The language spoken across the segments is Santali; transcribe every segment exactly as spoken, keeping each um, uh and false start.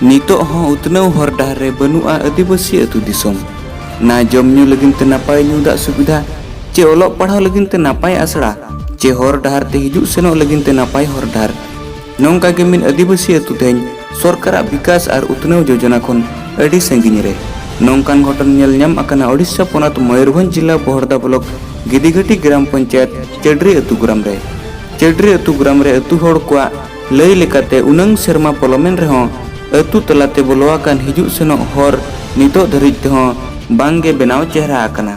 ᱱᱤᱛᱚᱜ ᱦᱚᱸ ᱩᱛᱱᱟᱹᱣ ᱦᱚᱨ ᱰᱟᱦᱟᱨ ᱨᱮ ᱵᱟᱹᱱᱩᱜᱼᱟ ᱟᱹᱫᱤᱵᱟᱹᱥᱤ ᱟᱹᱛᱩ ᱫᱤᱥᱚᱢ᱾ ᱱᱟ ᱡᱚᱢ ᱧᱩ ᱞᱟᱹᱜᱤᱫ ᱛᱮ ᱱᱟᱯᱟᱭ ᱧᱩ ᱫᱟᱜ ᱥᱩᱵᱤᱫᱷᱟ, ᱪᱮ ᱚᱞᱚᱜ ᱯᱟᱲᱦᱟᱣ ᱞᱟᱹᱜᱤᱫ ᱛᱮ ᱱᱟᱯᱟᱭ ᱟᱥᱲᱟ, ᱪᱮ ᱦᱚᱨ ᱰᱟᱦᱟᱨ ᱛᱮ ᱦᱤᱡᱩᱜ ᱥᱮᱱᱚᱜ ᱞᱟᱹᱜᱤᱫ ᱛᱮ ᱱᱟᱯᱟᱭ ᱦᱚᱨ ᱰᱟᱦᱟᱨ᱾ ᱱᱚᱝᱠᱟ ᱜᱮ ᱢᱤᱫ ᱟᱹᱫᱤᱵᱟᱹᱥᱤ ᱟᱹᱛᱩ ᱛᱮᱦᱮᱧ ᱥᱚᱨᱠᱟᱨᱟᱜ ᱵᱤᱠᱟᱥ ᱟᱨ ᱩᱛᱱᱟᱹᱣ ᱡᱳᱡᱚᱱᱟ ᱠᱷᱚᱱ ᱟᱹᱰᱤ ᱥᱟᱺᱜᱤᱧ ᱨᱮ᱾ ᱱᱚᱝᱠᱟᱱ ᱜᱷᱚᱴᱚᱱ ᱧᱮᱞ ᱧᱟᱢ ᱟᱠᱟᱱᱟ ᱳᱰᱤᱥᱟ ᱯᱚᱱᱚᱛ ᱢᱚᱭᱩᱨᱵᱷᱚᱸᱡᱽ ᱡᱤᱞᱟ ᱵᱚᱦᱚᱲᱫᱟ ᱵᱞᱚᱠ ᱜᱤᱫᱤᱜᱷᱟᱹᱴᱤ ᱜᱨᱟᱢ ᱯᱚᱧᱪᱟᱭᱮᱛ ᱪᱟᱹᱰᱨᱤ ᱟᱹᱛᱩ ᱜᱨᱟᱢ ᱨᱮ᱾ ᱪᱟᱹᱰᱨᱤ ᱟᱹᱛᱩ ᱜᱨᱟᱢ ᱨᱮ ᱟᱹᱛᱩ ᱦᱚᱲ ᱠᱚᱣᱟᱜ ᱞᱟᱹᱭ ᱞᱮᱠᱟᱛᱮ ᱩᱱᱟᱹᱝ ᱥᱮᱨᱢᱟ ᱯᱚᱞᱚᱢᱮᱱ ᱨᱮᱦᱚᱸ ᱟᱹᱛᱩ ᱛᱟᱞᱟᱛᱮ ᱵᱚᱞᱚ ᱟᱠᱟᱱ ᱦᱤᱡᱩᱜ ᱥᱮᱱᱚᱜ ᱦᱚᱨ ᱱᱤᱛᱚᱜ ᱫᱷᱟᱹᱨᱤᱡ ᱛᱮᱦᱚᱸ ᱵᱟᱝ ᱜᱮ ᱵᱮᱱᱟᱣ ᱪᱮᱦᱨᱟ ᱟᱠᱟᱱᱟ᱾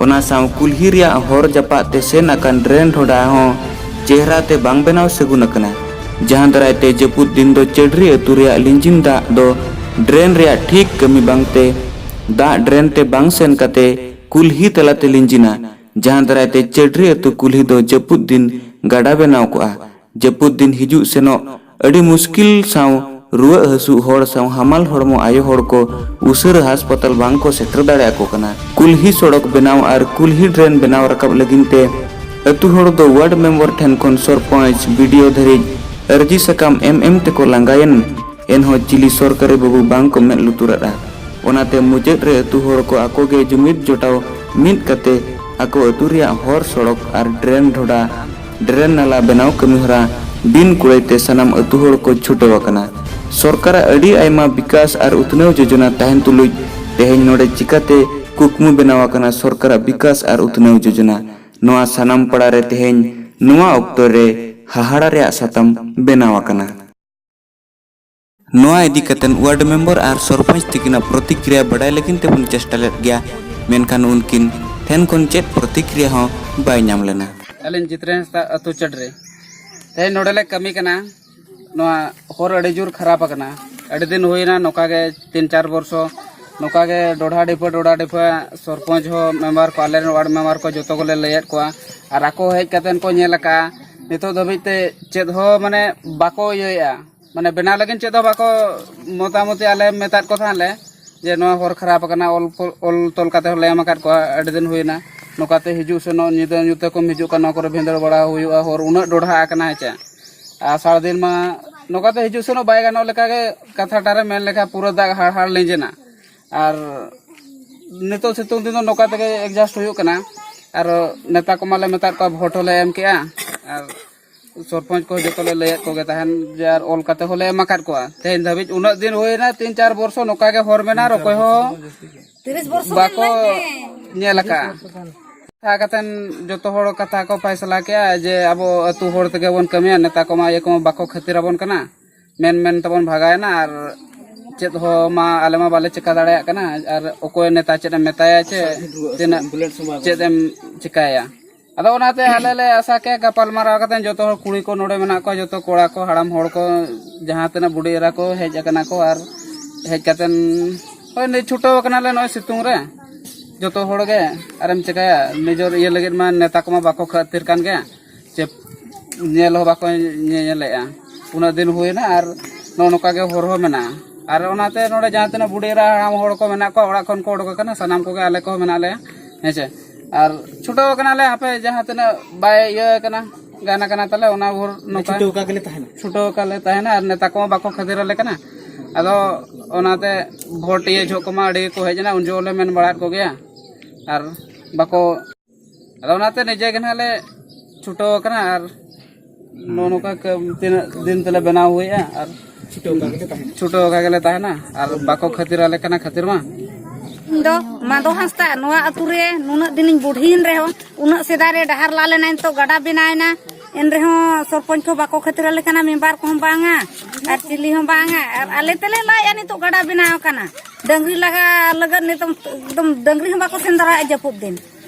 ᱚᱱᱟ ᱥᱟᱶ ᱠᱩᱞᱦᱤ ᱨᱮᱭᱟᱜ ᱦᱚᱨ ᱡᱟᱯᱟᱜ ᱛᱮ ᱥᱮᱱ ᱟᱠᱟᱱ ᱰᱨᱮᱱ ᱰᱷᱚᱰᱟ ᱦᱚᱸ ᱪᱮᱦᱨᱟ ᱛᱮ ᱵᱟᱝ ᱵᱮᱱᱟᱣ ᱥᱟᱹᱜᱩᱱ ᱟᱠᱟᱱᱟ, ᱡᱟᱦᱟᱸ ᱫᱟᱨᱟᱭ ᱛᱮ ᱡᱟᱹᱯᱩᱫ ᱫᱤᱱ ᱫᱚ ᱪᱟᱹᱰᱨᱤ ᱟᱹᱛᱩ ᱨᱮᱭᱟᱜ ᱞᱤᱸᱡᱤᱱ ᱫᱟᱜ ᱫᱚ ᱰᱨᱮᱱ ᱨᱮᱭᱟᱜ ᱴᱷᱤᱠ ᱠᱟᱹᱢᱤ ᱵᱟᱝᱛᱮ ᱫᱟᱜ ᱰᱨᱮᱱ ᱛᱮ ᱵᱟᱝ ᱥᱮᱱ ᱠᱟᱛᱮ ᱠᱩᱞᱦᱤ ᱛᱟᱞᱟᱛᱮ ᱞᱤᱸᱡᱤᱱᱟ, ᱡᱟᱦᱟᱸ ᱫᱟᱨᱟᱭ ᱛᱮ ᱪᱟᱹᱰᱨᱤ ᱟᱹᱛᱩ ᱠᱩᱞᱦᱤ ᱫᱚ ᱡᱟᱹᱯᱩᱫ ᱫᱤᱱ ᱜᱟᱰᱟ ᱵᱮᱱᱟᱣ ᱠᱚᱜᱼᱟ᱾ ᱡᱟᱹᱯᱩᱫ ᱫᱤᱱ ᱦᱤᱡᱩᱜ ᱥᱮᱱᱚᱜ ᱟᱹᱰᱤ ᱢᱩᱥᱠᱤᱞ ᱥᱟᱶ ᱨᱩᱣᱟᱹᱜ ᱦᱟᱹᱥᱩᱜ ᱦᱚᱲ ᱥᱟᱶ ᱦᱟᱢᱟᱞ ᱦᱚᱲᱢᱚ ᱟᱭᱳ ᱦᱚᱲ ᱠᱚ ᱩᱥᱟᱹᱨᱟ ᱦᱟᱥᱯᱟᱛᱟᱞ ᱵᱟᱝ ᱠᱚ ᱥᱮᱴᱮᱨ ᱫᱟᱲᱮ ᱟᱠᱚ ᱠᱟᱱᱟ᱾ ᱠᱩᱞᱦᱤ ᱥᱚᱲᱚᱠ ᱵᱮᱱᱟᱣ ᱟᱨ ᱠᱩᱞᱦᱤ ᱰᱨᱮᱱ ᱵᱮᱱᱟᱣ ᱨᱟᱠᱟᱵ ᱞᱟᱹᱜᱤᱫ ᱛᱮ ᱟᱹᱛᱩ ᱦᱚᱲ ᱫᱚ ᱣᱟᱨᱰ ᱢᱮᱢᱵᱚᱨ ᱴᱷᱮᱱ ᱠᱷᱚᱱ ᱥᱚᱨᱯᱚᱧᱪ, ᱵᱤ ᱰᱤ ᱳ ᱫᱷᱟᱹᱨᱤᱡ ᱟᱹᱨᱡᱤ ᱥᱟᱠᱟᱢ ᱮᱢ ᱮᱢ ᱛᱮᱠᱚ ᱞᱟᱸᱜᱟᱭᱮᱱ, ᱮᱱᱦᱚᱸ ᱪᱤᱞᱤ ᱥᱚᱨᱠᱟᱨᱤ ᱵᱟᱹᱵᱩ ᱵᱟᱝ ᱠᱚ ᱢᱮᱫ ᱞᱩᱛᱩᱨᱟᱫᱼᱟ᱾ ᱚᱱᱟᱛᱮ ᱢᱩᱪᱟᱹᱫ ᱨᱮ ᱟᱹᱛᱩ ᱦᱚᱲ ᱠᱚ ᱟᱠᱚ ᱜᱮ ᱡᱩᱢᱤᱫ ᱡᱚᱴᱟᱣ ᱢᱤᱫ ᱠᱟᱛᱮ ᱟᱠᱚ ᱟᱹᱛᱩ ᱨᱮᱭᱟᱜ ᱦᱚᱨ ᱥᱚᱲᱚᱠ ᱟᱨ ᱰᱨᱮᱱ ᱰᱷᱚᱰᱟ, ᱰᱨᱮᱱ ᱱᱟᱞᱟ ᱵᱮᱱᱟᱣ ᱠᱟᱹᱢᱤ ᱦᱚᱨᱟ ᱵᱤᱱ ᱠᱩᱲᱟᱹᱭ ᱛᱮ ᱥᱟᱱᱟᱢ ᱟᱹᱛᱩ ᱦᱚᱲ ᱠᱚ ᱪᱷᱩᱴᱟᱹᱣ ᱟᱠᱟᱱᱟ᱾ ᱥᱚᱨᱠᱟᱨᱟᱜ ᱟᱹᱰᱤ ᱟᱭᱢᱟ ᱵᱤᱠᱟᱥ ᱟᱨ ᱩᱛᱱᱟᱹᱣ ᱡᱳᱡᱚᱱᱟ ᱛᱟᱦᱮᱱ ᱛᱩᱞᱩᱡ ᱛᱮᱦᱮᱧ ᱱᱚᱰᱮ ᱪᱤᱠᱟᱛᱮ ᱠᱩᱠᱢᱩ ᱵᱮᱱᱟᱣ ᱟᱠᱟᱱᱟ ᱥᱚᱨᱠᱟᱨᱟᱜ ᱵᱤᱠᱟᱥ ᱟᱨ ᱩᱛᱱᱟᱹᱣ ᱡᱳᱡᱚᱱᱟ? ᱱᱚᱣᱟ ᱥᱟᱱᱟᱢ ᱯᱟᱲᱟ ᱨᱮ ᱛᱮᱦᱮᱧ ᱱᱚᱣᱟ ᱚᱠᱛᱚ ᱨᱮ ᱦᱟᱦᱟᱲᱟ ᱨᱮᱭᱟᱜ ᱥᱟᱛᱟᱢ ᱵᱮᱱᱟᱣ ᱟᱠᱟᱱᱟ᱾ ᱱᱚᱣᱟ ᱤᱫᱤ ᱠᱟᱛᱮ ᱣᱟᱨᱰ ᱢᱮᱢᱵᱚᱨ ᱟᱨ ᱥᱚᱨᱯᱚᱧᱪ ᱛᱤᱠᱤᱱᱟᱜ ᱯᱨᱚᱛᱤᱠᱨᱤᱭᱟ ᱵᱟᱰᱟᱭ ᱞᱟᱹᱜᱤᱫ ᱛᱮᱵᱚᱱ ᱪᱮᱥᱴᱟ ᱞᱮᱫ ᱜᱮᱭᱟ, ᱢᱮᱱᱠᱷᱟᱱ ᱩᱱᱠᱤᱱ ᱴᱷᱮᱱ ᱠᱷᱚᱱ ᱪᱮᱫ ᱯᱨᱚᱛᱤᱠᱨᱤᱭᱟ ᱦᱚᱸ ᱵᱟᱭ ᱧᱟᱢ ᱞᱮᱱᱟ᱾ ᱟᱹᱞᱤᱧ ᱡᱤᱛᱨᱮᱱ ᱦᱟᱸᱥᱫᱟ, ᱟᱹᱛᱩ ᱪᱟᱹᱰᱨᱤ᱾ ᱛᱮᱦᱮᱧ ᱱᱚᱰᱮ ᱞᱮ ᱠᱟᱹᱢᱤ ᱠᱟᱱᱟ᱾ ᱱᱚᱣᱟ ᱦᱚᱨ ᱟᱹᱰᱤ ᱡᱳᱨ ᱠᱷᱟᱨᱟᱯ ᱟᱠᱟᱱᱟ᱾ ᱟᱹᱰᱤ ᱫᱤᱱ ᱦᱩᱭᱱᱟ ᱱᱚᱝᱠᱟ ᱜᱮ, ᱛᱤᱱ ᱪᱟᱨ ᱵᱚᱨᱥᱚ ᱱᱚᱝᱠᱟ ᱜᱮ ᱰᱚᱰᱷᱟ ᱰᱷᱤᱯᱟᱹ, ᱰᱚᱰᱷᱟ ᱰᱷᱤᱯᱟᱹ᱾ ᱥᱚᱨᱯᱚᱧᱪ ᱦᱚᱸ, ᱢᱮᱢᱵᱟᱨ ᱠᱚ, ᱟᱞᱮ ᱨᱮᱱ ᱣᱟᱨᱰ ᱢᱮᱢᱵᱟᱨ ᱠᱚ ᱡᱚᱛᱚ ᱜᱮᱞᱮ ᱞᱟᱹᱭᱟᱫ ᱠᱚᱣᱟ᱾ ᱟᱨ ᱟᱠᱚ ᱦᱮᱡ ᱠᱟᱛᱮ ᱠᱚ ᱧᱮᱞ ᱟᱠᱟᱫᱼᱟ᱾ ᱱᱤᱛᱚᱜ ᱫᱷᱟᱹᱵᱤᱡ ᱛᱮ ᱪᱮᱫ ᱦᱚᱸ ᱢᱟᱱᱮ ᱵᱟᱠᱚ ᱤᱭᱟᱹᱭᱮᱫᱼᱟ, ᱢᱟᱱᱮ ᱵᱮᱱᱟᱣ ᱞᱟᱹᱜᱤᱫ ᱪᱮᱫ ᱦᱚᱸ ᱵᱟᱠᱚ, ᱢᱚᱛᱟᱢᱚᱛᱤ ᱟᱞᱮ ᱢᱮᱛᱟᱫ ᱠᱚ ᱛᱟᱦᱮᱸᱫ ᱞᱮ ᱡᱮ ᱱᱚᱣᱟ ᱦᱚᱨ ᱠᱷᱟᱨᱟᱯ ᱟᱠᱟᱱᱟ, ᱚᱞ, ᱚᱞ ᱛᱚᱞ ᱠᱟᱛᱮ ᱦᱚᱸᱞᱮ ᱮᱢ ᱟᱠᱟᱫ ᱠᱚᱣᱟ, ᱟᱹᱰᱤ ᱫᱤᱱ ᱦᱩᱭᱱᱟ᱾ ᱱᱚᱝᱠᱟᱛᱮ ᱦᱤᱡᱩᱜ ᱥᱮᱱᱚᱜ ᱧᱤᱫᱟᱹ ᱧᱩᱛᱟᱹ ᱠᱚᱢ ᱦᱤᱡᱩᱜ ᱠᱟᱱᱟ, ᱱᱚᱣᱟ ᱠᱚᱨᱮ ᱵᱷᱤᱸᱫᱟᱹᱲ ᱵᱟᱲᱟ ᱦᱩᱭᱩᱜᱼᱟ, ᱦᱚᱨ ᱩᱱᱟᱹᱜ ᱰᱚᱰᱷᱟ ᱟᱠᱟᱱᱟ, ᱦᱮᱸ ᱪᱮ᱾ ᱟᱥᱟᱲ ᱫᱤᱱ ᱢᱟ ᱱᱚᱝᱠᱟᱛᱮ ᱦᱤᱡᱩᱜ ᱥᱮᱱᱚᱜ ᱵᱟᱭ ᱜᱟᱱᱚᱜ ᱞᱮᱠᱟᱜᱮ ᱠᱟᱛᱷᱟ ᱴᱟᱨᱮ ᱢᱮᱱ ᱞᱮᱠᱷᱟᱱ ᱯᱩᱨᱟᱹ ᱫᱟᱜ ᱦᱟᱲᱦᱟᱲ ᱞᱤᱸᱡᱤᱱᱟ᱾ ᱟᱨ ᱱᱤᱛᱚᱜ ᱥᱤᱛᱩᱝ ᱫᱤᱱ ᱫᱚ ᱱᱚᱝᱠᱟ ᱛᱮᱜᱮ ᱮᱰᱡᱟᱥᱴ ᱦᱩᱭᱩᱜ ᱠᱟᱱᱟ᱾ ᱟᱨ ᱱᱮᱛᱟ ᱠᱚᱢᱟᱞᱮ ᱢᱮᱛᱟᱫ ᱠᱚᱣᱟ, ᱵᱷᱳᱴ ᱦᱚᱸᱞᱮ ᱮᱢ ᱠᱮᱜᱼᱟ᱾ ᱟᱨ ᱥᱚᱨᱯᱚᱧᱪ ᱠᱚ ᱡᱚᱛᱚ ᱞᱮ ᱞᱟᱹᱭᱟᱫ ᱠᱚᱜᱮ ᱛᱟᱦᱮᱱ ᱡᱮ, ᱟᱨ ᱚᱞ ᱠᱟᱛᱮ ᱦᱚᱸᱞᱮ ᱮᱢ ᱟᱠᱟᱫ ᱠᱚᱣᱟ᱾ ᱛᱮᱦᱮᱧ ᱫᱷᱟᱹᱵᱤᱡ ᱩᱱᱟᱹᱜ ᱫᱤᱱ ᱦᱩᱭᱮᱱᱟ, ᱛᱤᱱ ᱪᱟᱨ ᱵᱚᱨᱥᱚ ᱱᱚᱝᱠᱟ ᱜᱮ ᱦᱚᱨ ᱢᱮᱱᱟᱜᱼᱟ, ᱟᱨ ᱚᱠᱚᱭ ᱦᱚᱸ ᱛᱤᱨᱤᱥ ᱵᱚᱨᱥᱚ ᱵᱟᱠᱚ ᱜᱟᱱ ᱞᱮ ᱧᱮᱞ ᱟᱠᱟᱫᱼᱟ᱾ ᱠᱟᱛᱷᱟ ᱠᱟᱛᱮᱱ ᱡᱚᱛᱚ ᱦᱚᱲ ᱠᱟᱛᱷᱟ ᱠᱚ ᱯᱷᱟᱭᱥᱟᱞᱟ ᱠᱮᱜᱼᱟ ᱡᱮ ᱟᱵᱚ ᱟᱹᱛᱩ ᱦᱚᱲ ᱛᱮᱜᱮ ᱵᱚᱱ ᱠᱟᱹᱢᱤᱭᱟ, ᱱᱮᱛᱟ ᱠᱚᱢᱟ ᱤᱭᱟᱹ ᱠᱚᱢᱟ ᱵᱟᱠᱚ ᱠᱷᱟᱹᱛᱤᱨ ᱟᱵᱚᱱ ᱠᱟᱱᱟ, ᱢᱮᱱ ᱢᱮᱱ ᱛᱮᱵᱚᱱ ᱵᱷᱟᱜᱟᱣᱮᱱᱟ᱾ ᱟᱨ ᱪᱮᱫ ᱦᱚᱸ ᱢᱟ ᱟᱞᱮ ᱢᱟ ᱵᱟᱞᱮ ᱪᱤᱠᱟ ᱫᱟᱲᱮᱭᱟᱜ ᱠᱟᱱᱟ᱾ ᱟᱨ ᱚᱠᱚᱭ ᱱᱮᱛᱟ ᱪᱮᱫ ᱮᱢ ᱢᱮᱛᱟᱭᱟ ᱪᱮ ᱛᱤᱱᱟᱹᱜ ᱪᱮᱫ ᱮᱢ ᱪᱤᱠᱟᱭᱟ? ᱟᱫᱚ ᱚᱱᱟᱛᱮ ᱟᱞᱮ ᱞᱮ ᱟᱥᱟ ᱠᱮᱜᱼᱟ, ᱜᱟᱯᱟᱞ ᱢᱟᱨᱟᱣ ᱠᱟᱛᱮ ᱡᱚᱛᱚ ᱦᱚᱲ, ᱠᱩᱲᱤ ᱠᱚ ᱱᱚᱰᱮ ᱢᱮᱱᱟᱜ ᱠᱚᱣᱟ, ᱡᱚᱛᱚ ᱠᱚᱲᱟ ᱠᱚ, ᱦᱟᱲᱟᱢ ᱦᱚᱲ ᱠᱚ, ᱡᱟᱦᱟᱸ ᱛᱤᱱᱟᱹᱜ ᱵᱩᱰᱷᱤ ᱮᱨᱟ ᱠᱚ ᱦᱮᱡ ᱟᱠᱟᱱᱟ ᱠᱚ, ᱟᱨ ᱦᱮᱡ ᱠᱟᱛᱮᱱ ᱦᱳᱭ ᱱᱤᱛ ᱪᱷᱩᱴᱟᱹᱣ ᱠᱟᱱᱟᱞᱮ ᱱᱚᱜᱼᱚᱭ ᱥᱤᱛᱩᱝ ᱨᱮ ᱡᱚᱛᱚ ᱦᱚᱲ ᱜᱮ᱾ ᱟᱨᱮᱢ ᱪᱤᱠᱟᱹᱭᱟ, ᱱᱤᱡᱮᱨ ᱤᱭᱟᱹ ᱞᱟᱹᱜᱤᱫ ᱢᱟ ᱱᱮᱛᱟ ᱠᱚᱢᱟ ᱵᱟᱠᱚ ᱠᱷᱟᱹᱛᱤᱨ ᱠᱟᱱ ᱜᱮᱭᱟ, ᱪᱮ ᱧᱮᱞ ᱦᱚᱸ ᱵᱟᱠᱚ ᱧᱮᱧᱮᱞᱮᱜᱼᱟ᱾ ᱩᱱᱟᱹᱜ ᱫᱤᱱ ᱦᱩᱭᱱᱟ ᱟᱨ ᱱᱚᱜᱼᱚ ᱱᱚᱝᱠᱟ ᱜᱮ ᱦᱚᱨ ᱦᱚᱸ ᱢᱮᱱᱟᱜᱼᱟ᱾ ᱟᱨ ᱚᱱᱟᱛᱮ ᱱᱚᱰᱮ ᱡᱟᱦᱟᱸ ᱛᱤᱱᱟᱹᱜ ᱵᱩᱰᱷᱤ ᱮᱨᱟ ᱦᱟᱲᱟᱢ ᱦᱚᱲ ᱠᱚ ᱢᱮᱱᱟᱜ ᱠᱚᱣᱟ, ᱚᱲᱟᱜ ᱠᱷᱚᱱ ᱠᱚ ᱚᱰᱚᱠ ᱟᱠᱟᱱᱟ, ᱥᱟᱱᱟᱢ ᱠᱚᱜᱮ ᱟᱞᱮ ᱠᱚᱦᱚᱸ ᱢᱮᱱᱟᱜ ᱞᱮᱭᱟ, ᱦᱮᱸ ᱪᱮ᱾ ᱟᱨ ᱪᱷᱩᱴᱟᱹᱣ ᱠᱟᱱᱟᱞᱮ ᱦᱟᱯᱮ ᱡᱟᱦᱟᱸ ᱛᱤᱱᱟᱹᱜ ᱵᱟᱭ ᱤᱭᱟᱹ ᱠᱟᱱᱟ, ᱜᱟᱱ ᱟᱠᱟᱱᱟ ᱛᱟᱞᱮ, ᱚᱱᱟ ᱵᱷᱳᱨ ᱱᱚᱝᱠᱟ ᱪᱷᱩᱴᱟᱹᱣ ᱟᱠᱟ ᱜᱮᱞᱮ ᱛᱟᱦᱮᱱᱟ᱾ ᱪᱷᱩᱴᱟᱹᱣ ᱟᱠᱟᱞᱮ ᱛᱟᱦᱮᱱᱟ ᱟᱨ ᱱᱮᱛᱟ ᱠᱚᱦᱚᱸ ᱵᱟᱠᱚ ᱠᱷᱟᱹᱫᱤᱨ ᱟᱞᱮ ᱠᱟᱱᱟ᱾ ᱟᱫᱚ ᱚᱱᱟᱛᱮ ᱵᱷᱳᱴ ᱤᱭᱟᱹ ᱡᱚᱦᱚᱜ ᱠᱚᱢᱟ ᱟᱹᱰᱤ ᱜᱮᱠᱚ ᱦᱮᱡ ᱮᱱᱟ, ᱩᱱ ᱡᱚᱦᱚᱜ ᱞᱮ ᱢᱮᱱ ᱵᱟᱲᱟᱭᱮᱫ ᱠᱚᱜᱮᱭᱟ᱾ ᱟᱨ ᱵᱟᱠᱚ, ᱟᱫᱚ ᱚᱱᱟᱛᱮ ᱱᱤᱡᱮ ᱜᱮ ᱱᱟᱦᱟᱜ ᱞᱮ ᱪᱷᱩᱴᱟᱹᱣ ᱟᱠᱟᱱᱟ᱾ ᱟᱨ ᱱᱚᱜᱼᱚ ᱱᱚᱝᱠᱟ ᱠᱟᱹᱢ-, ᱛᱤᱱᱟᱹᱜ ᱫᱤᱱ ᱛᱮᱞᱮ ᱵᱮᱱᱟᱣ ᱦᱩᱭᱮᱜᱼᱟ ᱟᱨ ᱪᱷᱩᱴᱟᱹᱣ ᱟᱠᱟ ᱜᱮᱞᱮ ᱛᱟᱦᱮᱱᱟ᱾ ᱪᱷᱩᱴᱟᱹᱣ ᱟᱠᱟ ᱜᱮᱞᱮ ᱛᱟᱦᱮᱱᱟ ᱟᱨ ᱵᱟᱠᱚ ᱠᱷᱟᱹᱛᱤᱨ ᱟᱞᱮ ᱠᱟᱱᱟ ᱠᱷᱟᱹᱛᱤᱨ ᱢᱟ᱾ ᱤᱧ ᱫᱚ ᱢᱟᱫᱚ ᱦᱟᱸᱥᱫᱟ, ᱱᱚᱣᱟ ᱟᱹᱛᱩ ᱨᱮ ᱱᱩᱱᱟᱹᱜ ᱫᱤᱱᱤᱧ ᱵᱩᱰᱷᱤᱭᱮᱱ ᱨᱮᱦᱚᱸ, ᱩᱱᱟᱹᱜ ᱥᱮᱫᱟᱭ ᱨᱮ ᱰᱟᱦᱟᱨ ᱞᱟ ᱞᱮᱱᱟ, ᱱᱤᱛᱚᱜ ᱜᱟᱰᱟ ᱵᱮᱱᱟᱣ ᱮᱱᱟ, ᱮᱱ ᱨᱮᱦᱚᱸ ᱥᱚᱨᱯᱚᱧᱪ ᱠᱚ ᱵᱟᱠᱚ ᱠᱷᱟᱹᱛᱤᱨ ᱟᱞᱮ ᱠᱟᱱᱟ, ᱢᱮᱢᱵᱟᱨ ᱠᱚᱦᱚᱸ ᱵᱟᱝᱟ ᱟᱨ ᱪᱤᱞᱤ ᱦᱚᱸ ᱵᱟᱝᱟ᱾ ᱟᱨ ᱟᱞᱮ ᱛᱮᱞᱮ ᱞᱟᱭᱮᱜᱼᱟ, ᱱᱤᱛᱚᱜ ᱜᱟᱰᱟ ᱵᱮᱱᱟᱣ ᱟᱠᱟᱱᱟ, ᱰᱟᱹᱝᱨᱤ ᱞᱟᱜᱟ ᱞᱟᱹᱜᱤᱫ ᱱᱤᱛᱚᱝ ᱮᱠᱫᱚᱢ ᱰᱟᱹᱝᱨᱤ ᱦᱚᱸ ᱵᱟᱠᱚ ᱥᱮᱱ ᱫᱟᱲᱮᱭᱟᱜᱼᱟ ᱡᱟᱹᱯᱩᱫ ᱫᱤᱱ᱾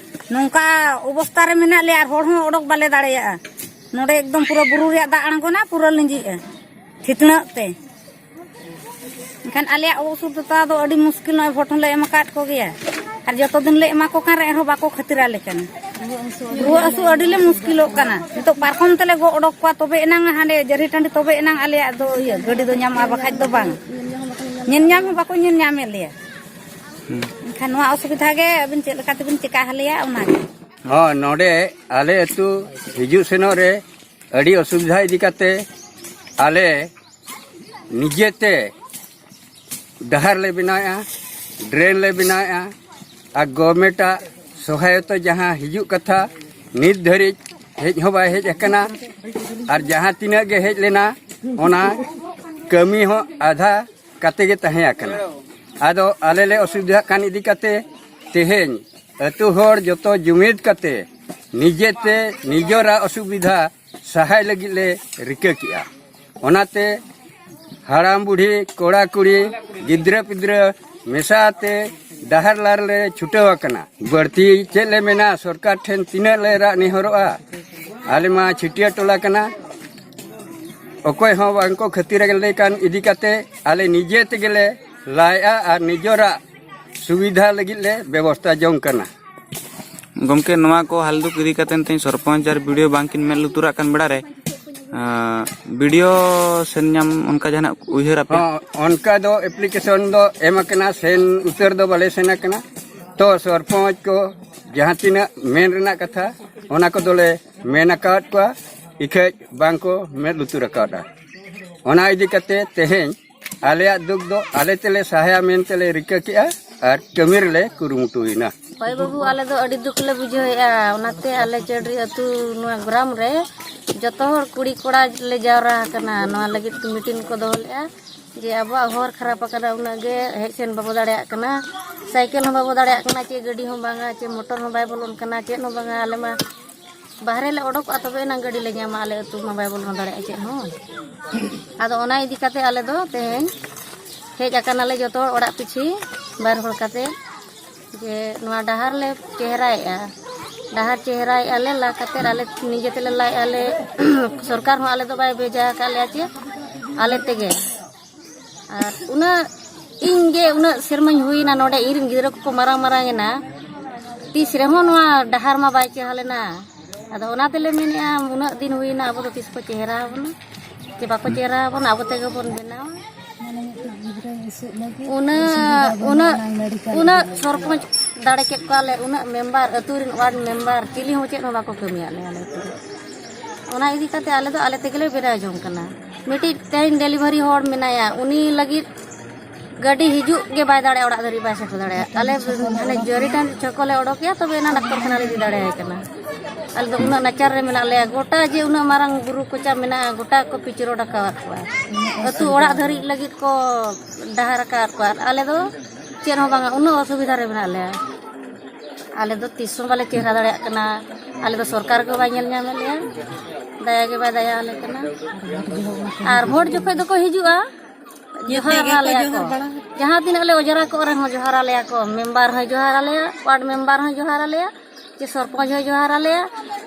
ᱱᱚᱝᱠᱟ ᱚᱵᱚᱥᱛᱟ ᱨᱮ ᱢᱮᱱᱟᱜ ᱞᱮᱭᱟ ᱟᱨ ᱦᱚᱲ ᱦᱚᱸ ᱚᱰᱚᱠ ᱵᱟᱞᱮ ᱫᱟᱲᱮᱭᱟᱜᱼᱟ᱾ ᱱᱚᱰᱮ ᱮᱠᱫᱚᱢ ᱯᱩᱨᱟᱹ ᱵᱩᱨᱩ ᱨᱮᱭᱟᱜ ᱫᱟᱜ ᱟᱬᱜᱚᱱᱟ, ᱯᱩᱨᱟᱹ ᱞᱤᱸᱡᱤᱜᱼᱟ, ᱛᱷᱤᱛᱱᱟᱹᱜ ᱛᱮ᱾ ᱮᱱᱠᱷᱟᱱ ᱟᱞᱮᱭᱟᱜ ᱚᱥᱩᱵᱤᱫᱷᱟ ᱫᱚ ᱟᱹᱰᱤ ᱢᱩᱥᱠᱤᱞ, ᱱᱚᱜᱼᱚᱭ ᱵᱷᱳᱴ ᱦᱚᱸᱞᱮ ᱮᱢ ᱟᱠᱟᱫ ᱠᱚᱜᱮᱭᱟ᱾ ᱟᱨ ᱡᱚᱛᱚ ᱫᱤᱱ ᱞᱮ ᱮᱢᱟ ᱠᱚ ᱠᱟᱱ ᱨᱮᱦᱚᱸ ᱵᱟᱠᱚ ᱠᱷᱟᱹᱛᱤᱨ ᱟᱞᱮ ᱠᱟᱱᱟ᱾ ᱨᱩᱣᱟᱹ ᱦᱟᱹᱥᱩ ᱟᱹᱰᱤ ᱞᱮ ᱢᱩᱥᱠᱤᱞᱚᱜ ᱠᱟᱱᱟ᱾ ᱱᱤᱛᱚᱜ ᱯᱟᱨᱠᱚᱢ ᱛᱮᱞᱮ ᱜᱚᱜ ᱚᱰᱚᱠ ᱠᱚᱣᱟ, ᱛᱚᱵᱮ ᱮᱱᱟᱝ ᱦᱟᱸᱰᱮ ᱡᱟᱹᱨᱤ ᱴᱟᱺᱰᱤ, ᱛᱚᱵᱮ ᱮᱱᱟᱝ ᱟᱞᱮᱭᱟᱜ ᱫᱚ ᱤᱭᱟᱹ ᱜᱟᱹᱰᱤ ᱫᱚ ᱧᱟᱢᱚᱜᱼᱟ, ᱵᱟᱠᱷᱟᱡ ᱫᱚ ᱵᱟᱝ᱾ ᱧᱮᱞ ᱧᱟᱢ ᱦᱚᱸ ᱵᱟᱠᱚ ᱧᱮᱞ ᱧᱟᱢᱮᱫ ᱞᱮᱭᱟ᱾ ᱮᱱᱠᱷᱟᱱ ᱱᱚᱣᱟ ᱚᱥᱩᱵᱤᱫᱷᱟ ᱜᱮ ᱟᱹᱵᱤᱱ ᱪᱮᱫ ᱞᱮᱠᱟ ᱛᱮᱵᱤᱱ ᱪᱮᱠᱟ ᱟᱞᱮᱭᱟ ᱚᱱᱟᱜᱮ᱾ ᱦᱚᱸ, ᱱᱚᱰᱮ ᱟᱞᱮ ᱟᱹᱛᱩ ᱦᱤᱡᱩᱜ ᱥᱮᱱᱚᱜ ᱨᱮ ᱟᱹᱰᱤ ᱚᱥᱩᱵᱤᱫᱷᱟ ᱤᱫᱤ ᱠᱟᱛᱮ ᱟᱞᱮ ᱱᱤᱡᱮᱛᱮ ᱰᱟᱦᱟᱨ ᱞᱮ ᱵᱮᱱᱟᱣᱮᱫᱼᱟ, ᱰᱨᱮᱱ ᱞᱮ ᱵᱮᱱᱟᱣᱮᱫᱼᱟ, ᱟᱨ ᱜᱚᱵᱷᱚᱨᱱᱢᱮᱱᱴᱟᱜ ᱥᱚᱦᱟᱭᱚᱛᱟ ᱡᱟᱦᱟᱸ ᱦᱤᱡᱩᱜ ᱠᱟᱛᱷᱟ, ᱱᱤᱛ ᱫᱷᱟᱹᱨᱤᱡ ᱦᱮᱡ ᱦᱚᱸ ᱵᱟᱭ ᱦᱮᱡ ᱟᱠᱟᱱᱟ᱾ ᱟᱨ ᱡᱟᱦᱟᱸ ᱛᱤᱱᱟᱹᱜ ᱜᱮ ᱦᱮᱡ ᱞᱮᱱᱟ, ᱚᱱᱟ ᱠᱟᱹᱢᱤ ᱦᱚᱸ ᱟᱫᱷᱟ ᱠᱟᱛᱮ ᱜᱮ ᱛᱟᱦᱮᱸ ᱟᱠᱟᱱᱟ᱾ ᱟᱫᱚ ᱟᱞᱮ ᱞᱮ ᱚᱥᱩᱵᱤᱫᱷᱟᱜ ᱠᱟᱱ ᱤᱫᱤ ᱠᱟᱛᱮ ᱛᱮᱦᱮᱧ ᱟᱹᱛᱩ ᱦᱚᱲ ᱡᱚᱛᱚ ᱡᱩᱢᱤᱫ ᱠᱟᱛᱮ ᱱᱤᱡᱮᱛᱮ ᱱᱤᱡᱚᱨᱟᱜ ᱚᱥᱩᱵᱤᱫᱷᱟ ᱥᱟᱦᱟᱭ ᱞᱟᱹᱜᱤᱫ ᱞᱮ ᱨᱤᱠᱟᱹ ᱠᱮᱜᱼᱟ᱾ ᱚᱱᱟᱛᱮ ᱦᱟᱲᱟᱢ ᱵᱩᱲᱦᱤ, ᱠᱚᱲᱟ ᱠᱩᱲᱤ, ᱜᱤᱫᱽᱨᱟᱹ ᱯᱤᱫᱽᱨᱟᱹ ᱢᱮᱥᱟ ᱟᱛᱮ ᱰᱟᱦᱟᱨ ᱞᱟ ᱨᱮᱞᱮ ᱪᱷᱩᱴᱟᱹᱣ ᱟᱠᱟᱱᱟ᱾ ᱵᱟᱹᱲᱛᱤ ᱪᱮᱫ ᱞᱮ ᱢᱮᱱᱟ, ᱥᱚᱨᱠᱟᱨ ᱴᱷᱮᱱ ᱛᱤᱱᱟᱹᱜ ᱞᱮ ᱨᱟᱜ ᱱᱮᱦᱚᱨᱚᱜᱼᱟ? ᱟᱞᱮ ᱢᱟ ᱪᱷᱟᱹᱴᱭᱟᱹ ᱴᱚᱞᱟ ᱠᱟᱱᱟ, ᱚᱠᱚᱭ ᱦᱚᱸ ᱵᱟᱝᱠᱚ ᱠᱷᱟᱹᱛᱤᱨ ᱟᱞᱮ ᱠᱟᱱ ᱤᱫᱤ ᱠᱟᱛᱮ ᱟᱞᱮ ᱱᱤᱡᱮ ᱛᱮᱜᱮ ᱞᱮ ᱞᱟᱭᱮᱜᱼᱟ ᱟᱨ ᱱᱤᱡᱚᱨᱟᱜ ᱥᱩᱵᱤᱫᱷᱟ ᱞᱟᱹᱜᱤᱫ ᱞᱮ ᱵᱮᱵᱚᱥᱛᱷᱟ ᱡᱚᱝ ᱠᱟᱱᱟ᱾ ᱜᱚᱢᱠᱮ, ᱱᱚᱣᱟ ᱠᱚ ᱦᱟᱞ ᱫᱩᱠ ᱤᱫᱤ ᱠᱟᱛᱮ ᱛᱮᱦᱮᱧ ᱥᱚᱨᱯᱚᱧᱪ ᱟᱨ ᱵᱤᱰᱤᱭᱳ ᱵᱟᱝᱠᱤᱱ ᱢᱮᱫ ᱞᱩᱛᱩᱨᱟᱜ ᱠᱟᱱ ᱵᱮᱲᱟ ᱨᱮ, ᱟᱸ, ᱵᱤᱰᱤᱭᱳ ᱥᱮᱱ ᱧᱟᱢ ᱚᱱᱠᱟ ᱡᱟᱦᱟᱱᱟᱜ ᱩᱭᱦᱟᱹᱨ ᱟᱯᱮ? ᱦᱚᱸ, ᱚᱱᱠᱟ ᱫᱚ ᱮᱯᱞᱤᱠᱮᱥᱚᱱ ᱫᱚ ᱮᱢ ᱟᱠᱟᱱᱟ, ᱥᱮᱱ ᱩᱛᱟᱹᱨ ᱫᱚ ᱵᱟᱞᱮ ᱥᱮᱱ ᱟᱠᱟᱱᱟ᱾ ᱛᱚ ᱥᱚᱨᱯᱚᱧᱪ ᱠᱚ ᱡᱟᱦᱟᱸ ᱛᱤᱱᱟᱹᱜ ᱢᱮᱱ ᱨᱮᱱᱟᱜ ᱠᱟᱛᱷᱟ, ᱚᱱᱟ ᱠᱚᱫᱚᱞᱮ ᱢᱮᱱ ᱟᱠᱟᱫ ᱠᱚᱣᱟ, ᱤᱠᱷᱟᱹᱡ ᱵᱟᱝᱠᱚ ᱢᱮᱫ ᱞᱩᱛᱩᱨ ᱟᱠᱟᱫᱟ᱾ ᱚᱱᱟ ᱤᱫᱤ ᱠᱟᱛᱮ ᱛᱮᱦᱮᱧ ᱟᱞᱮᱭᱟᱜ ᱫᱩᱠ ᱫᱚ ᱟᱞᱮ ᱛᱮᱞᱮ ᱥᱟᱦᱟᱭᱟ ᱢᱮᱱᱛᱮᱞᱮ ᱨᱤᱠᱟᱹ ᱠᱮᱜᱼᱟ ᱟᱨ ᱠᱟᱹᱢᱤ ᱨᱮᱞᱮ ᱠᱩᱨᱩᱢᱩᱴᱩᱭᱮᱱᱟ᱾ ᱦᱳᱭ ᱵᱟᱹᱵᱩ, ᱟᱞᱮ ᱫᱚ ᱟᱹᱰᱤ ᱫᱩᱠ ᱞᱮ ᱵᱩᱡᱷᱟᱹᱣᱮᱫᱼᱟ᱾ ᱚᱱᱟᱛᱮ ᱟᱞᱮ ᱪᱟᱹᱰᱨᱤ ᱟᱹᱛᱩ ᱱᱚᱣᱟ ᱜᱨᱟᱢ ᱨᱮ ᱡᱚᱛᱚ ᱦᱚᱲ ᱠᱩᱲᱤ ᱠᱚᱲᱟ ᱞᱮ ᱡᱟᱣᱨᱟ ᱟᱠᱟᱱᱟ᱾ ᱱᱚᱣᱟ ᱞᱟᱹᱜᱤᱫ ᱛᱮ ᱢᱤᱴᱤᱝ ᱠᱚ ᱫᱚᱦᱚ ᱞᱮᱫᱼᱟ ᱡᱮ ᱟᱵᱚᱣᱟᱜ ᱦᱚᱨ ᱠᱷᱟᱨᱟᱯ ᱟᱠᱟᱱᱟ, ᱩᱱᱟᱹᱜ ᱜᱮ ᱦᱮᱡ ᱥᱮᱱ ᱵᱟᱵᱚ ᱫᱟᱲᱮᱭᱟᱜ ᱠᱟᱱᱟ, ᱥᱟᱭᱠᱮᱞ ᱦᱚᱸ ᱵᱟᱵᱚ ᱫᱟᱲᱮᱭᱟᱜ ᱠᱟᱱᱟ, ᱪᱮ ᱜᱟᱹᱰᱤ ᱦᱚᱸ ᱵᱟᱝᱟ, ᱪᱮ ᱢᱚᱴᱚᱨ ᱦᱚᱸ ᱵᱟᱭ ᱵᱚᱞᱚᱱ ᱠᱟᱱᱟ, ᱪᱮᱫ ᱦᱚᱸ ᱵᱟᱝᱟ᱾ ᱟᱞᱮ ᱢᱟ ᱵᱟᱦᱨᱮ ᱞᱮ ᱚᱰᱚᱠᱚᱜᱼᱟ, ᱛᱚᱵᱮ ᱮᱱᱟᱝ ᱜᱟᱹᱰᱤ ᱞᱮ ᱧᱟᱢᱟ, ᱟᱞᱮ ᱟᱹᱛᱩ ᱢᱟ ᱵᱟᱭ ᱵᱚᱞᱚᱱ ᱫᱟᱲᱮᱭᱟᱜᱼᱟ ᱪᱮᱫ ᱦᱚᱸ᱾ ᱟᱫᱚ ᱚᱱᱟ ᱤᱫᱤ ᱠᱟᱛᱮ ᱟᱞᱮ ᱫᱚ ᱛᱮᱦᱮᱧ ᱦᱮᱡ ᱟᱠᱟᱱᱟᱞᱮ ᱡᱚᱛᱚ ᱦᱚᱲ ᱚᱲᱟᱜ ᱯᱤᱪᱷᱤ ᱵᱟᱨ ᱦᱚᱲ ᱠᱟᱛᱮ, ᱡᱮ ᱱᱚᱣᱟ ᱰᱟᱦᱟᱨ ᱞᱮ ᱪᱮᱦᱨᱟᱭᱮᱜᱼᱟ, ᱰᱟᱦᱟᱨ ᱪᱮᱦᱨᱟᱭᱮᱜᱼᱟ ᱞᱮ, ᱞᱟ ᱠᱟᱛᱮ ᱟᱞᱮ ᱱᱤᱡᱮ ᱛᱮᱞᱮ ᱞᱟᱭᱮᱜᱼᱟ ᱞᱮ᱾ ᱥᱚᱨᱠᱟᱨ ᱦᱚᱸ ᱟᱞᱮ ᱫᱚ ᱵᱟᱭ ᱵᱷᱮᱡᱟ ᱟᱠᱟᱫ ᱞᱮᱭᱟ ᱪᱮ, ᱟᱞᱮ ᱛᱮᱜᱮ᱾ ᱟᱨ ᱩᱱᱟᱹᱜ, ᱤᱧ ᱜᱮ ᱩᱱᱟᱹᱜ ᱥᱮᱨᱢᱟᱧ ᱦᱩᱭᱮᱱᱟ ᱱᱚᱰᱮ, ᱤᱧ ᱨᱮᱱ ᱜᱤᱫᱽᱨᱟᱹ ᱠᱚᱠᱚ ᱢᱟᱨᱟᱝ ᱢᱟᱨᱟᱝ ᱮᱱᱟ, ᱛᱤᱥ ᱨᱮᱦᱚᱸ ᱱᱚᱣᱟ ᱰᱟᱦᱟᱨ ᱢᱟ ᱵᱟᱭ ᱪᱮᱦᱨᱟ ᱞᱮᱱᱟ᱾ ᱟᱫᱚ ᱚᱱᱟ ᱛᱮᱞᱮ ᱢᱮᱱᱮᱫᱼᱟ, ᱩᱱᱟᱹᱜ ᱫᱤᱱ ᱦᱩᱭᱮᱱᱟ, ᱟᱵᱚ ᱫᱚ ᱛᱤᱥ ᱠᱚ ᱪᱮᱦᱨᱟ ᱟᱵᱚᱱᱟ ᱪᱮ ᱵᱟᱠᱚ ᱪᱮᱦᱨᱟ ᱟᱵᱚᱱᱟ, ᱟᱵᱚ ᱛᱮᱜᱮ ᱵᱚᱱ ᱵᱮᱱᱟᱣᱟ᱾ ᱩᱱᱟᱹᱜ ᱩᱱᱟᱹᱜ ᱩᱱᱟᱹᱜ ᱥᱚᱨᱯᱚᱧᱪ ᱫᱟᱲᱮ ᱠᱮᱫ ᱠᱚᱣᱟᱞᱮ, ᱩᱱᱟᱹᱜ ᱢᱮᱢᱵᱟᱨ, ᱟᱹᱛᱩ ᱨᱮᱱ ᱣᱟᱨᱰ ᱢᱮᱢᱵᱟᱨ, ᱪᱤᱞᱤ ᱦᱚᱸ ᱪᱮᱫ ᱦᱚᱸ ᱵᱟᱠᱚ ᱠᱟᱹᱢᱤᱭᱟᱫ ᱞᱮᱭᱟ ᱟᱞᱮ ᱟᱹᱛᱩ ᱨᱮ᱾ ᱚᱱᱟ ᱤᱫᱤ ᱠᱟᱛᱮ ᱟᱞᱮ ᱫᱚ ᱟᱞᱮ ᱛᱮᱜᱮᱞᱮ ᱵᱮᱱᱟᱣ ᱡᱚᱝ ᱠᱟᱱᱟ᱾ ᱢᱤᱫᱴᱤᱡ ᱛᱮᱦᱮᱧ ᱰᱮᱞᱤᱵᱷᱟᱨᱤ ᱦᱚᱲ ᱢᱮᱱᱟᱭᱟ, ᱩᱱᱤ ᱞᱟᱹᱜᱤᱫ ᱜᱟᱹᱰᱤ ᱦᱤᱡᱩᱜ ᱜᱮ ᱵᱟᱭ ᱫᱟᱲᱮᱭᱟᱜᱼᱟ, ᱚᱲᱟᱜ ᱫᱷᱟᱹᱨᱤᱡ ᱵᱟᱭ ᱥᱮᱴᱮᱨ ᱫᱟᱲᱮᱭᱟᱜᱼᱟ᱾ ᱟᱞᱮ ᱦᱟᱱᱮ ᱡᱟᱹᱨᱤ ᱴᱟᱺᱰᱤ ᱪᱷᱚᱠᱚ ᱞᱮ ᱚᱰᱚᱠᱮᱭᱟ, ᱛᱚᱵᱮ ᱮᱱᱟ ᱰᱟᱠᱛᱚᱨ ᱠᱷᱟᱱᱟ ᱞᱮ ᱤᱫᱤ ᱫᱟᱲᱮᱭᱟᱭ ᱠᱟᱱᱟ᱾ ᱟᱞᱮ ᱫᱚ ᱩᱱᱟᱹᱜ ᱱᱟᱪᱟᱨ ᱨᱮ ᱢᱮᱱᱟᱜ ᱞᱮᱭᱟ, ᱜᱚᱴᱟ ᱡᱮ ᱩᱱᱟᱹᱜ ᱢᱟᱨᱟᱝ ᱵᱩᱨᱩ ᱠᱚᱪᱟ ᱢᱮᱱᱟᱜᱼᱟ, ᱜᱚᱴᱟ ᱠᱚ ᱯᱤᱪ ᱨᱳᱰ ᱟᱠᱟᱣᱟᱫ ᱠᱚᱣᱟ᱾ ᱟᱹᱛᱩ ᱚᱲᱟᱜ ᱫᱷᱟᱹᱨᱤᱡ ᱞᱟᱹᱜᱤᱫ ᱠᱚ ᱰᱟᱦᱟᱨ ᱟᱠᱟᱫ ᱠᱚᱣᱟ, ᱟᱨ ᱟᱞᱮ ᱫᱚ ᱪᱮᱫ ᱦᱚᱸ ᱵᱟᱝᱟ, ᱩᱱᱟᱹᱜ ᱚᱥᱩᱵᱤᱫᱷᱟ ᱨᱮ ᱢᱮᱱᱟᱜ ᱞᱮᱭᱟ᱾ ᱟᱞᱮ ᱫᱚ ᱛᱤᱥ ᱦᱚᱸ ᱵᱟᱞᱮ ᱪᱮᱦᱨᱟ ᱫᱟᱲᱮᱭᱟᱜ ᱠᱟᱱᱟ᱾ ᱟᱞᱮ ᱫᱚ ᱥᱚᱨᱠᱟᱨ ᱜᱮ ᱵᱟᱭ ᱧᱮᱞ ᱧᱟᱢᱮᱫ ᱞᱮᱭᱟ, ᱫᱟᱭᱟ ᱜᱮ ᱵᱟᱭ ᱫᱟᱭᱟ ᱟᱞᱮ ᱠᱟᱱᱟ᱾ ᱟᱨ ᱵᱷᱳᱴ ᱡᱚᱠᱷᱚᱡ ᱫᱚᱠᱚ ᱦᱤᱡᱩᱜᱼᱟ, ᱡᱚᱦᱟᱨ ᱟᱞᱮᱭᱟ ᱠᱚ᱾ ᱡᱟᱦᱟᱸ ᱛᱤᱱᱟᱹᱜ ᱞᱮ ᱚᱡᱽᱨᱟ ᱠᱚᱜ ᱨᱮᱦᱚᱸ ᱡᱚᱦᱟᱨ ᱟᱞᱮᱭᱟ ᱠᱚ, ᱢᱮᱢᱵᱟᱨ ᱦᱚᱸᱭ ᱡᱚᱦᱟᱨ ᱟᱞᱮᱭᱟ, ᱣᱟᱨᱰ ᱢᱮᱢᱵᱟᱨ ᱦᱚᱸᱭ ᱡᱚᱦᱟᱨ ᱟᱞᱮᱭᱟ, ᱪᱮ ᱥᱚᱨᱯᱚᱧᱪ ᱦᱚᱸᱭ ᱡᱚᱦᱟᱨ ᱟᱞᱮᱭᱟ᱾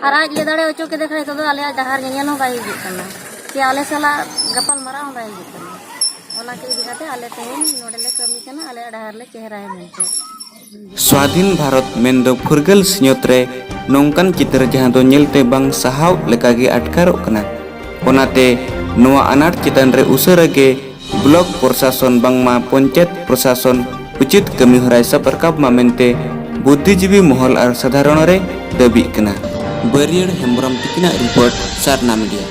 ᱟᱨ ᱟᱡ ᱞᱮ ᱫᱟᱲᱮ ᱦᱚᱪᱚ ᱠᱮᱫᱮ ᱠᱷᱟᱱ ᱱᱤᱛᱚᱜ ᱫᱚ ᱟᱞᱮᱭᱟᱜ ᱰᱟᱦᱟᱨ ᱧᱮᱧᱮᱞ ᱦᱚᱸ ᱵᱟᱭ ᱦᱤᱡᱩᱜ ᱠᱟᱱᱟ, ᱪᱮ ᱟᱞᱮ ᱥᱟᱞᱟᱜ ᱜᱟᱯᱟᱞ ᱢᱟᱨᱟᱣ ᱦᱚᱸ ᱵᱟᱭ ᱦᱤᱡᱩᱜ ᱠᱟᱱᱟ᱾ ᱚᱱᱟ ᱠᱚ ᱤᱫᱤ ᱠᱟᱛᱮ ᱟᱞᱮ ᱛᱮᱦᱮᱧ ᱱᱚᱰᱮ ᱞᱮ ᱠᱟᱹᱢᱤ ᱠᱟᱱᱟ, ᱟᱞᱮᱭᱟᱜ ᱰᱟᱦᱟᱨ ᱞᱮ ᱪᱮᱦᱨᱟᱭᱟ ᱢᱮᱱᱛᱮ᱾ ᱥᱣᱟᱫᱷᱤᱱ ᱵᱷᱟᱨᱚᱛ ᱢᱮᱱᱫᱚ ᱯᱷᱩᱨᱜᱟᱹᱞ ᱥᱤᱧᱚᱛ ᱨᱮ ᱱᱚᱝᱠᱟᱱ ᱪᱤᱛᱟᱹᱨ ᱡᱟᱦᱟᱸ ᱫᱚ ᱧᱮᱞᱛᱮ ᱵᱟᱝ ᱥᱟᱦᱟᱣ ᱞᱮᱠᱟᱜᱮ ᱟᱴᱠᱟᱨᱚᱜ ᱠᱟᱱᱟ᱾ ᱚᱱᱟᱛᱮ ᱱᱚᱣᱟ ᱟᱱᱟᱴ ᱪᱮᱛᱟᱱ ᱨᱮ ᱩᱥᱟᱹᱨᱟ ᱜᱮ ᱵᱞᱚᱠ ᱯᱨᱚᱥᱟᱥᱚᱱ ᱵᱟᱝᱢᱟ ᱯᱚᱧᱪᱟᱭᱮᱛ ᱯᱨᱚᱥᱟᱥᱚᱱ ᱩᱪᱤᱛ ᱠᱟᱹᱢᱤ ᱦᱚᱨᱟᱭ ᱥᱟᱵ ᱨᱟᱠᱟᱵ ᱢᱟ ᱢᱮᱱᱛᱮ ᱵᱩᱫᱽᱫᱷᱤᱡᱤᱵᱤ ᱢᱚᱦᱚᱞ ᱟᱨ ᱥᱟᱫᱷᱟᱨᱚᱱ ᱨᱮ ᱫᱟᱹᱵᱤᱜ ᱠᱟᱱᱟ᱾ ᱵᱟᱹᱨᱭᱟᱹᱲ ᱦᱮᱢᱵᱽᱨᱚᱢ ᱛᱤᱠᱤᱱᱟᱜ ᱨᱤᱯᱳᱨᱴ, ᱥᱟᱨᱱᱟ ᱢᱤᱰᱤᱭᱟ᱾